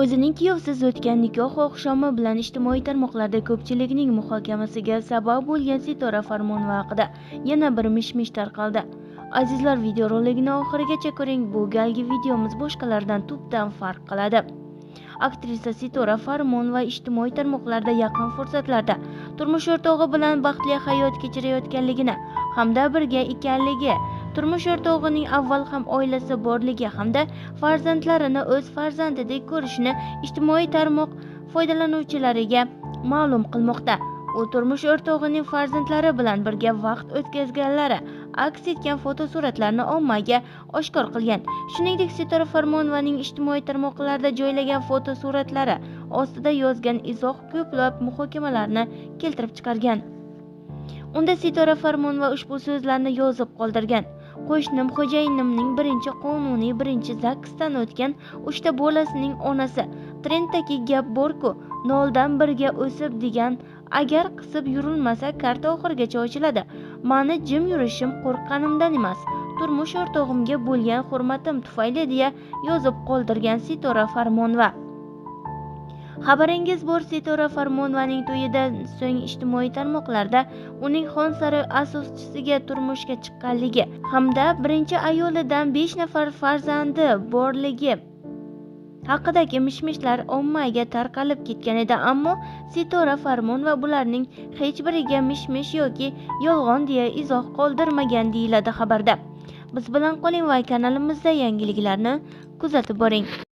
O'zining kuyovsiz o'tgan nikoh oqshomi bilan ijtimoiy tarmoqlarda ko'pchilikning muhokamasiga sabab bo'lgan Sitora Farmonova haqida yana bir mish-mish tarqaldi. Azizlar, videorolikni oxirigacha ko'ring, bu galgi videomiz boshqalardan tubdan farq qiladi. Aktrisa Sitora Farmonova ijtimoiy tarmoqlarda yaqin fursatlarda turmush o'rtog'i bilan baxtli hayot kechirayotganligini hamda birga ekanligi, turmush o'rtog'ining avval ham oilasi borligi hamda farzandlarini o'z farzandidek ko'rishini ijtimoiy tarmoq foydalanuvchilariga ma'lum qilmoqda. U turmush o'rtog'ining farzandlari bilan birga vaqt o'tkazganlari aks etgan fotosuratlarni ommaga oshkor qilgan. Shuningdek, Sitora Farmonovaning ijtimoiy tarmoqlarda joylagan fotosuratlari ostida yozgan izoh ko'plab muhokamalarni keltirib chiqargan. Unda Sitora Farmonova ushbu so'zlarni yozib qoldirgan: "Qo'shnim xo'jayinimning birinchi qonuniy birinchi zagsdan o'tgan 3 ta bolasining onasi. Trenddagi gap bor-ku, 0dan 1ga o'sib degan, agar qisib yurilmasa karta oxirigacha ochiladi. Mani jim yurishim qo'rqqanimdan emas, turmush o'rtog'imga bo'lgan hurmatim tufayli" deya yozib qoldirgan Sitora Farmonova. Xabaringiz bor, Sitora Farmonovaning to'yidan so'ng ijtimoiy tarmoqlarda uning Xonsaroy asoschisiga turmushga chiqqanligi hamda birinchi ayolidan 5 nafar farzandi borligi haqidagi mish-mishlar ommaga tarqalib ketgan edi. Ammo Sitora Farmonova bularning hech biriga mish-mish yoki yolg'on deya izoh qoldirmagan, deyiladi xabarda. Biz bilan qoling va kanalimizda yangiliklarni kuzatib boring.